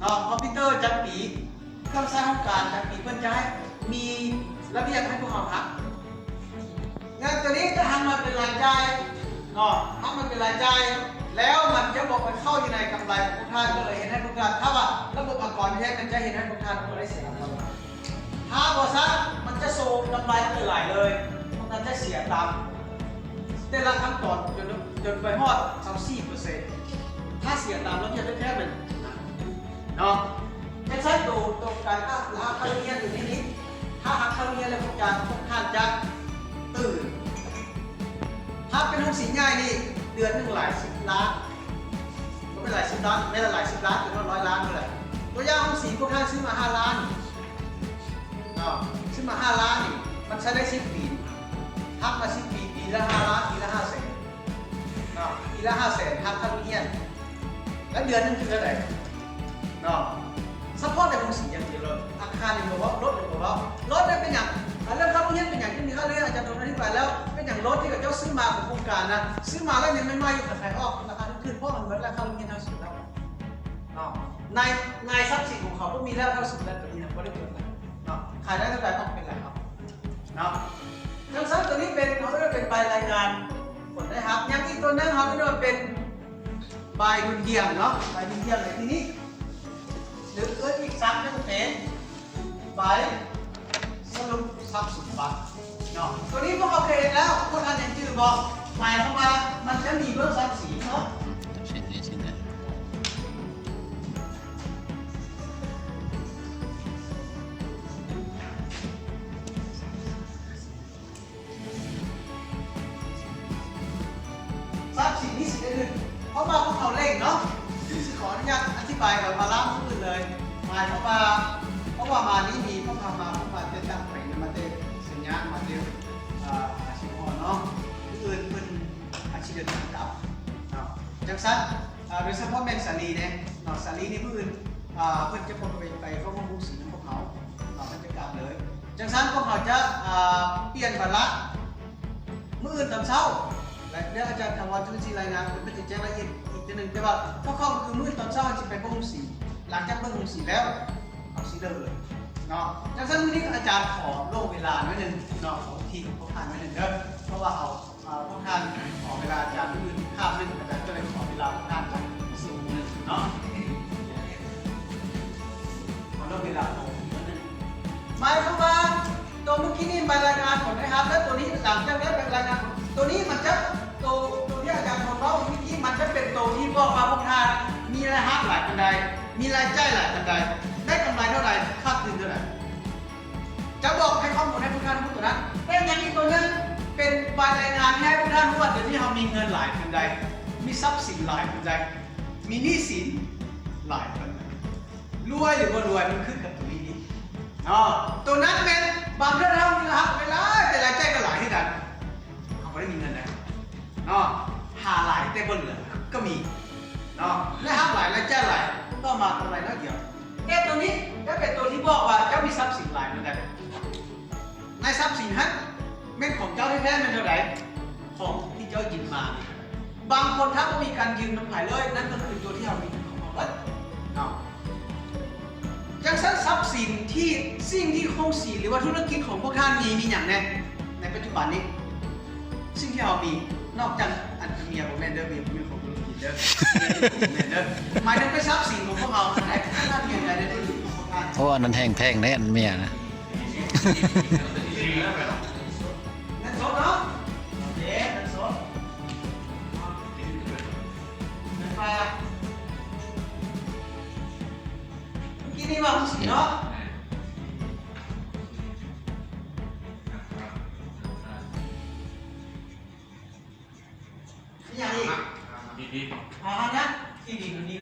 ເນາະ ຄອມພິວເຕີຈັກປີ ເຄື່ອງໃຊ້ຫ້ອງການຈັກປີ ເພິ່ນຈະໃຫ້ມີລະບຽບໃຫ້ພວກເຮົາຮັບ. ງານຕົວນີ້ຈະຫັນມາເປັນລາຍຈ່າຍເນາະ ຫັນມາເປັນລາຍຈ່າຍ ແລ້ວມັນຈະບໍ່ໄປເຂົ້າຢູ່ໃນກຳໄລຂອງພວກທ່ານ ກໍເລີຍເຮັດໃຫ້ພວກທ່ານ ຖ້າວ່າລະບົບອາກອນແທ້ ມັນຈະເຮັດໃຫ້ພວກທ່ານບໍ່ໄດ້ເສຍກຳໄລ. ຖ້າບໍ່ຊັ້ນ ມັນຈະໂຊກຳໄລເປັນຫຼາຍເລີຍ ພວກທ່ານຈະເສຍຕາມແຕ່ລະຂັ້ນຕອນ ຈົນ ຈົນໄປຮອດຊາວສີ່ເປີເຊັນ ຖ້າເສຍຕາມລະບຽບແທ້ໆ ແມ່ນເນາະ. ແຕ່ໃຊ້ໂຕ ໂຕການຮັບ ຮັບຄ່າຮຽນຢູ່ໃນນີ້ ຖ້າຮັບຄ່າຮຽນແລ້ວ ພວກທ່ານ ພວກທ່ານຈະຕື່ນ. ຖ້າເປັນໂຮງສີໃຫຍ່ນີ້ ເດືອນໜຶ່ງຫຼາຍສິບລ້ານ ບໍ່ແມ່ນຫຼາຍສິບລ້ານ ແມ່ນຫຼາຍສິບລ້ານ ເປັນຮ້ອຍລ້ານພຸ້ນແຫຼະ. ຕົວຢ່າງໂຮງສີພວກທ່ານຊື້ມາຫ້າລ້ານເນາະ ຊື້ມາຫ້າລ້ານນີ້ ມັນໃຊ້ໄດ້ສິບປີ ຫັກມາສິບປີ ປີລະຫ້າລ້ານ ປີລະຫ້າແສນເນາະ ປີລະຫ້າແສນ ຫັກຄ່າຮຽນ ແລ້ວເດືອນໜຶ່ງຄືເທົ່າໃດເນາະ? ສະເພາະໃນໂຮງສີຢ່າງດຽວເລີຍ ອາຄານນີ້ບໍ່ເວົ້າ ລົດນີ້ບໍ່ເວົ້າ. ລົດນີ້ເປັນຫຍັງ? ອາ ເລື່ອງຄ່າໂຮງຮຽນເປັນຫຍັງ? ທີ່ມີຄ່າເລື່ອງອາຈານໂທນອະທິບາຍແລ້ວ ເປັນຫຍັງລົດທີ່ເຂົາເຈົ້າຊື້ມາຂອງໂຄງການນະ ຊື້ມາແລ້ວຍັງໃໝ່ໆຢູ່ ຂາຍອອກລາຄາຖືກໆ ເພາະມັນເບິດລາຄາໂຮງຮຽນເທົ່າສູນແລ້ວເນາະ. ໃນ ໃນຊັບສິນຂອງເຂົາບໍ່ມີແລ້ວເທົ່າສູນແລ້ວ ຕົວນີ້ນະບໍ່ໄດ້ເບິດແລ້ວເນາະ ຂາຍໄດ້ເທົ່າໃດເອົາເປັນລາຍເອົາເນາະ. ຈັ່ງຊັ້ນຕົວນີ້ເປັນ ເຮົາເອີ້ນວ່າເປັນໃບລາຍງານຜົນໄດ້ຮັບ. ຍັງອີກຕົວໜຶ່ງ ເຮົາເອີ້ນວ່າເປັນໃບດຸນດ່ຽງເນາະ ໃບດຸນດ່ຽງໃນທີ່ນີ້ ຫຼືເອີ້ນອີກສັບໜຶ່ງເປັນໃບສະຫຼຸບຊັບສົມບັດເນາະ. ຕົວນີ້ພວກເຮົາເຄີຍເຮັດແລ້ວ ພວກທ່ານຍັງຈື່ບໍ່? ໝາຍຄວາມວ່າມັນຈະມີເບິ່ງຊັບສິນເນາະ ຊັບສິນນີ້ຊິນະ ຊັບສິນນີ້ຊິໄດ້ເງິນ ເພາະວ່າພວກເຮົາເລັ່ງເນາະ. ຊິຂໍອະນຸຍາດອະທິບາຍກັບມາລາມື້ອື່ນເລີຍ. ໝາຍຄວາມວ່າ ເພາະວ່າມານີ້ມີພວກເຮົາມາ ພວກມາແຕ່ຕ່າງແຂວງ ມາແຕ່ໄຊຍະ ມາແຕ່ ອາ ອາ ສາສີບູນເນາະ ມື້ອື່ນເພິ່ນອາດຊິເດີນທາງກັບເນາະ. ຈັ່ງຊັ້ນ ອາ ໂດຍສະເພາະແມ່ນສາລີເດ້ເນາະ ສາລີນີ້ມື້ອື່ນ ອາ ເພິ່ນຈະບໍ່ໄປ ໄປເຂົ້າຮ່ວມໂຮງສີນຳພວກເຮົາເນາະ ເພິ່ນຈະກັບເລີຍ. ຈັ່ງຊັ້ນພວກເຮົາຈະ ອາ ປ່ຽນວາລະ ມື້ອື່ນຕອນເຊົ້າ ແລະ ດຽວອາຈານຖາວອນຈະຊິລາຍງານ ເພິ່ນຈະແຈ້ງລາຍລະອຽດອີກເທື່ອໜຶ່ງ ແຕ່ວ່າຄ່າວໆ ກໍຄືມື້ອື່ນຕອນເຊົ້າເຮົາຊິໄປເບິ່ງໂຮງສີ ຫຼັງຈາກເບິ່ງໂຮງສີແລ້ວ ເຮົາຊິເລີ່ມເລີຍເນາະ. ຈັ່ງຊັ້ນມື້ນີ້ອາຈານຂໍລ່ວງເວລາໜ້ອຍໜຶ່ງເນາະ ຂໍທີ່ຂອງພວກທ່ານໜ້ອຍໜຶ່ງເດີ ເພາະວ່າເຮົາ ອາ ພວກທ່ານຂໍເວລາອາຈານມື້ອື່ນຄາບໜຶ່ງ ອາຈານກໍເລີຍຂໍເວລາພວກທ່ານຈັກຊົ່ວໂມງໜຶ່ງເນາະ ຂໍເວລາຂອງມື້ໜຶ່ງ. ໝາຍຄວາມວ່າ ໂຕມື້ກີ້ນີ້ມາລາຍງານຜົນໄດ້ຮັບ ແລະ ໂຕນີ້ຫຼັງຈາກໄດ້ໄປລາຍງານຜົນ ໂຕນີ້ມັນຈະ ໂຕ ໂຕທີ່ອາຈານເວົ້າເມື່ອກີ້ ມັນຈະເປັນໂຕທີ່ບອກວ່າພວກທ່ານມີລາຍຮັບຫຼາຍປານໃດ ມີລາຍຈ່າຍຫຼາຍປານໃດ ໄດ້ກຳໄລເທົ່າໃດ ຂາດທຶນເທົ່າໃດ ຈະບອກໃຫ້ຂໍ້ມູນໃຫ້ພວກທ່ານຮູ້ຕົວນັ້ນ. ແຕ່ຍັງອີກຕົວໜຶ່ງ ເປັນໃບລາຍງານທີ່ໃຫ້ພວກທ່ານຮູ້ວ່າ ດຽວນີ້ເຮົາມີເງິນຫຼາຍປານໃດ ມີຊັບສິນຫຼາຍປານໃດ ມີໜີ້ສິນຫຼາຍປານໃດ ລວຍຫຼືບໍ່ລວຍ ມັນຂຶ້ນກັບຕົວນີ້ເນາະ. ຕົວນັ້ນແມ່ນບາງເທື່ອເຮົາມີລາຍຮັບຫຼາຍ ແຕ່ລາຍຈ່າຍກໍຫຼາຍຄືກັນ ເຮົາບໍ່ໄດ້ມີເງິນໃດເນາະ ຫາຫຼາຍແຕ່ບໍ່ເຫຼືອກໍມີເນາະ ແລະ ຮັບຫຼາຍລາຍຈ່າຍຫຼາຍ ຕໍ່ມາກຳໄລໜ້ອຍດຽວ. ແຕ່ຕົວນີ້ຈະເປັນຕົວທີ່ບອກວ່າເຈົ້າມີຊັບສິນຫຼາຍປານໃດ ໃນຊັບສິນຫັ້ນແມ່ນຂອງເຈົ້າແທ້ໆ ແມ່ນເທົ່າໃດ ຂອງທີ່ເຈົ້າຢືມມານີ້. ບາງຄົນຖ້າບໍ່ມີການຢືມນຳໃຜເລີຍ ນັ້ນກໍຄືຕົວທີ່ເຮົາມີຂອງເຮົາເບິດເນາະ. ຈັ່ງຊັ້ນຊັບສິນທີ່ ສິ່ງທີ່ໂຮງສີ ຫຼືວ່າທຸລະກິດຂອງພວກທ່ານມີ ມີຫຍັງແດ່ໃນປັດຈຸບັນນີ້? ສິ່ງທີ່ເຮົາມີ ນອກຈາກ ອັນ ເມຍບໍ່ແມ່ນເດີ ເມຍບໍ່ແມ່ນຂອງທຸລະກິດເດີ ເມຍບໍ່ແມ່ນເດີ ໝາຍເຖິງເປັນຊັບສິນຂອງພວກເຮົາ ໃນ ເປັນອາດພຽງໃດໃນທຸລະກິດຂອງພວກທ່ານ. ໂອ້ ອັນນັ້ນແຮງແພງເດ້ ອັນເມຍນະ. ເງິນສົດເນາະ ໂອເຄ ເງິນສົດ ເງິນຝາກ ເມື່ອກີ້ນີ້ວ່າໂຮງສີເນາະ ມີຫຍັງອີກ? ທີ່ດິນ ອ່າ ນະ ທີ່ດິນນີ້